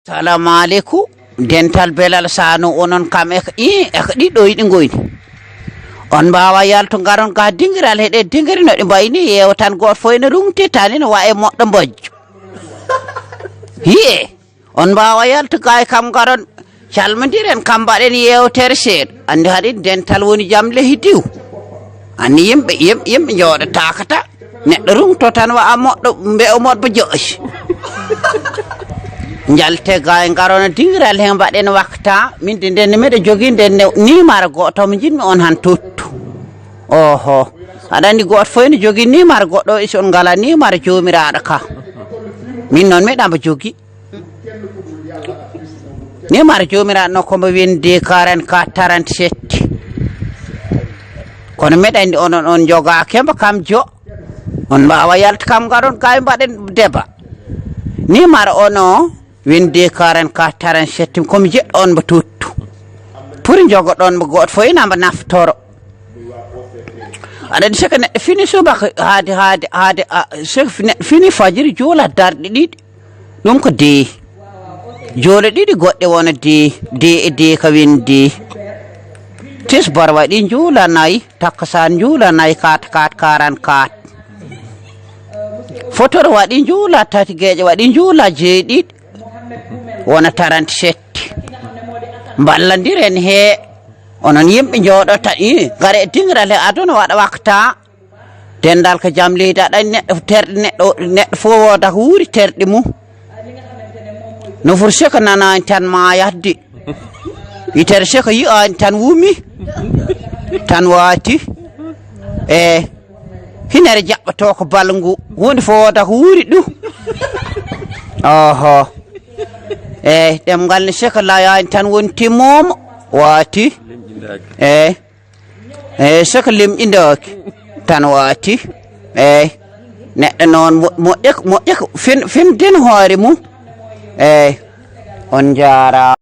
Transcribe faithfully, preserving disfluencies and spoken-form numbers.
Salamu aleykum. Dental belal sano onon kam e i e ɗiɗo yiɗi ngoyni. On mbawa yalto ngaron ga dingiral heɗe dingiri no ɗi mbayni yewa tan goto fof ene rumti tani no wa e moɗɗo mbojjo. Yiye. On mbawa yalto ga e kam ngaron calmodiren kam mbaɗen yewtere seeɗa. Andi haɗi dental woni jam lehi diw. Anni yimɓe yimɓe yimɓe jooɗataka ta. Neɗɗo rumto tan wa a moɗɗo mbe o moɗbo joƴi. Njalte ga e ngarona dingiral he mbaɗen wakta min de nden miɗo jogii nden nimar goto mo jinmi on han tottu. Oho. Aɗa andi goto fof ene jogii nimar goɗɗo ison ngala nimar jomiraɗo ka. Min noon miɗa mbo jogii. Nimar jomiraɗo no kombo windi quarante-quatre trente-sept. Kono miɗa andi onon on joga kemba kam jo. On mbawa yalta kam ngaron kay mbaɗen deba. Nimar ono windi quarante-quatre trente-sept komi jeɗɗo on mbo tuttu. Pour jogoɗon mbo goto fof ina mbo naftoro. Aɗa andi saka neɗɗo fini subaka haade haade haade saka neɗɗo fini fajiri juula darɗe ɗiɗi. Ɗum ko dee. Joole ɗiɗi goɗɗe wona dee dee e dee ka windi. Tisbar waɗi juula nayi takkasan juula nayi kat kat quarante-quatre. Fotor waɗi juula tati geeƴe waɗi juula jeeɗiɗi. Wona trente-sept. Mballandiren he onon yimɓe jooɗo tan i gare e dingiral he aduna waɗa wakta. Dendal ko jam leydi aɗa neɗɗo terɗe neɗɗo neɗɗo fof wooda ko wuuri terɗe mum. No foti seko nanani tan ma yahde. Yitere seko yi'ani tan wumi. Tan waati. E hinere jaɓɓoto ko balngu hunde fof wooda ko wuuri ɗum. Oho. Eyi ɗemngal ne seko layani tan woni timmomo waati. Eyi. Eyi seko limƴindoki tan waati. Eyi neɗɗo noon moƴƴa moƴƴa fin findin hoore mum. Eyi on jaara.